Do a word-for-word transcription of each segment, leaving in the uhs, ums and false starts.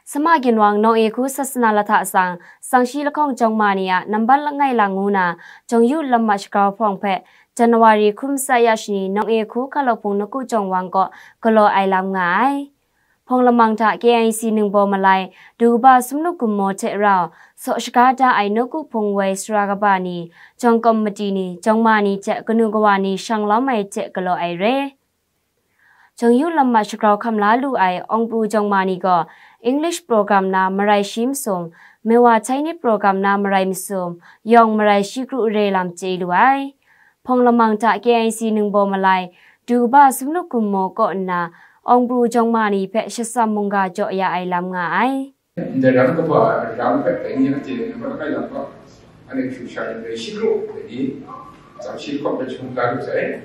Sama ginwang Nawng-e Hku Sasana Lahta Tsang, Sangshi Lahkawng Jawng Ma Ni a nambat langai lang ngu na, Jawng Yu Lam Ma Shagrau Hpawng hpe January hkun matsat ya shani Nawng-e Hku Hkalawhpung Nawku Jawng Wang kaw galaw ai lam nga ai. Hpawng lamang hta K I C Ningbaw Malai, du kaba sumlu gummaw hte rau, saw shaga da ai nawku hpung woi sara kaba ni, jawng kawmiti ni, jawng ma ni hte kanu kawa ni shang lawm ai hte galaw ai re. Jawng Yu Lam Ma Shagrau hkam la lu ai Awng Pru Jawng Ma Ni gaw, English program na marai shi masum, Mewa Chinese program na marai masum, yawng marai shi kru re lam chye lu ai. Hpawng lamang hta K I C Ningbaw Malai, du kaba sumlu gummaw kaw nna, Awng Pru Jawng Ma Ni hpe shatsam mungga jaw ya ai lam nga ai. Ndai ram kaba, ram hpe dai ni anhte nambat langai lang gaw, anhte hkyu sha ai shi kru dai ni, tsam shi lahkawng hpe jahtum ga lu sai.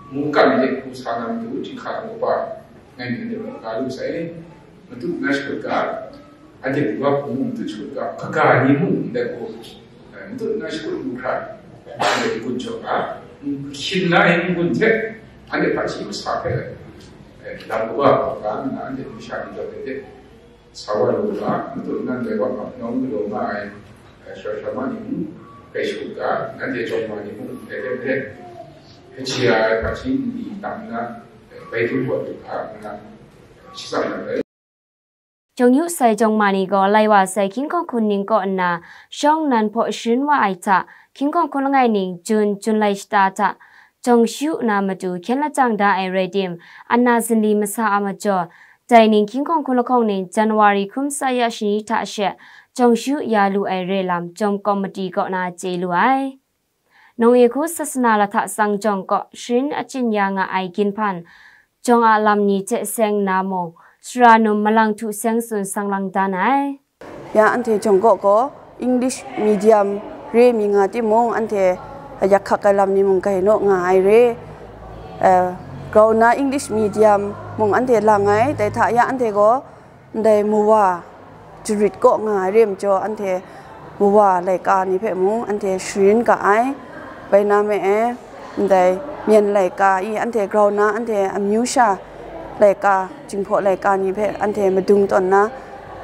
Mungkan hte hku sa na matu, htinghka kaba, ngai mi anhte mung ga lu sai. Madu na shakut ga, anhte Buga hpung mung madu shakut ga, kaga ni mung ndai hku, eh, madu na shakut lu hkra, anhte n-gun jaw ga, n-, hkyin na ai n-gun hte, anhte hpaji masa hpe, eh, lam kaba ga nna, anhte masha ni jaw ai hte, sa wa lu ga, madu na ndai wa ma nawng galaw nga ai, eh, sara sara ma ni mung, grai shakut ga, nanhte jawng ma ni mung, dai hte maren, kaji ai hpaji nli tam nna, eh, bai dum wa lu ga, nna, shatsam na rai. Jawng Yu Sai Jawng Ma Ni gaw lai wa sai hkying hkawng hkun ning kaw nna, shawng nnan hpaw sharin wa ai hta, hkying hkawng hkun langai ning Jun, Jun lai shata hta, jawng shu na matu hkyen lajang da ai rai tim, ana zinli masa a majaw, dai ning hkying hkawng hkun lahkawng ning January hkun matsat ya shani hta she, jawng shu ya lu ai re lam jawng kawmiti kaw na chye lu ai. Nawng-e Hku Sasana Lahta Tsang jawng kaw sharin achyin ya nga ai ginhpan, jawng a lam ni hte seng nna mung, sara num malang htu seng tsun sang lang dan ai. Ya anhte jawng kaw gaw English medium re mi nga timung, anhte yak hkak ai lam ni mung grai naw nga ai re. Eh, grau nna English medium mung anhte lang ai, dai hta ya anhte gaw ndai mawa jarit kaw nga ai re majaw, anhte mawa laika ni hpe mung anhte sharin ga ai. Bai na me e, ndai myen laika i anhte grau nna anhte amyu sha laika, Jinghpaw laika ni hpe anhte madung tawn na,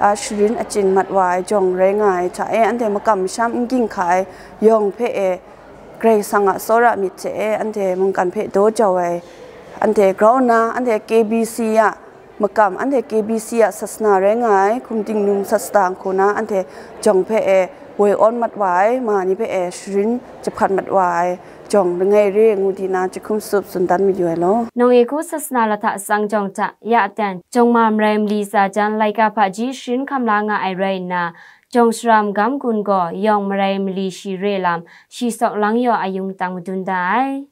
a, sharin achyin mat wa ai jawng rai nga ai hta e, anhte makam masham n ging hka ai yawng hpe e, Karai Kasang a tsawra myit hte e, anhte mungkan hpe daw jau ai, anhte grau nna, anhte K B C a makam, anhte K B C a sasana rai nga ai, hkum ting num sasana hku na, anhte jawng hpe e, woi awn mat wa ai, ma ni hpe e, sharin jahpat mat wa ai, jawng langai re ngu di na jahkum sup tsun dan mayu ai law. Nawng-e Hku Sasana Lahta Tsang jawng hta ya dan, jawng ma marai mali tsa jan laika hpaji sharin hkam la nga ai rai nna, jawng sara magam gun gaw yawng marai mali shi re lam, shi sawk lang yaw ayung tang madun da ai.